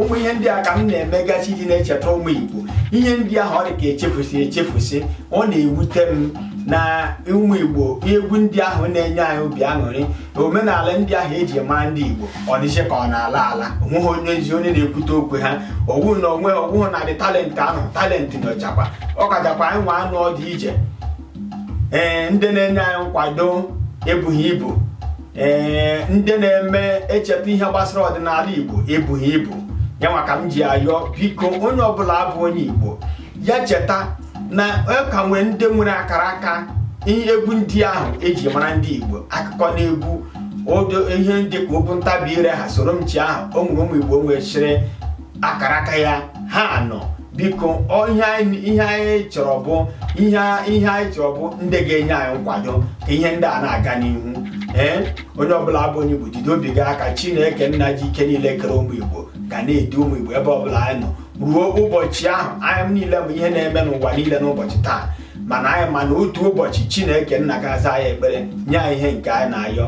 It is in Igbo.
Ụmụ ihe ndị a ka m na-emegasị iji na-echeta ụmụ Igbo ihe ndị ahụ. Ọ dị ka echefusi echefusi. Ọ na-ewute m na ụmụ Igbo, egwu ndị ahụ na-enye anyị obi aṅụrị, omenala ndị ahụ eji mara ndị Igbo, ọ dịzị ka ọ na-ala ala. Onweghị onye ezi onye na-ekwute okwu ha. Owu na onwe ọwụhụ na dị talent ahụ, talent nọchakwa, ọ kachakwa anyị nwa anụ ọ dị ije. Ee, ndị na-enye anyị nkwado ebughị ibu. Ee, ndị na-eme echeta ihe gbasara ọdịnala Igbo ebughị ibu. Ya nwa ka m ji ayọ, biko, onye ọbụla abụ onye Igbo, ya cheta na ka nwere ndị nwere akara aka egwu ndị ahụ eji mara ndị Igbo, akụkọ na egwu odo, ihe ndị ka okwu ntabi ire ha soro m chi ahụ. O nwere ụmụ Igbo nwechiri akara aka ya ha nọ. Biko, ihe anyị chọrọ bụ ihe anyị chọrọ bụ ndị ga-enye anyị nkwado ka ihe ndị a na-aga n'ihu. Ee, onye ọbụla bụ onye Igbo, jide obi gị aka. Chineke nna ji ike niile kere ụmụ Igbo ga na-edu ụmụ Igbo ebe ọbụla anyị nọ ruo ụbọchị ahụ. Anyị niile bụ ihe na-eme n'ụwa niile n'ụbọchị taa, mana anyị ma na otu ụbọchị Chineke nna ga-aza anyị ekpere, nye anyị ihe nke anyị na-ayọ.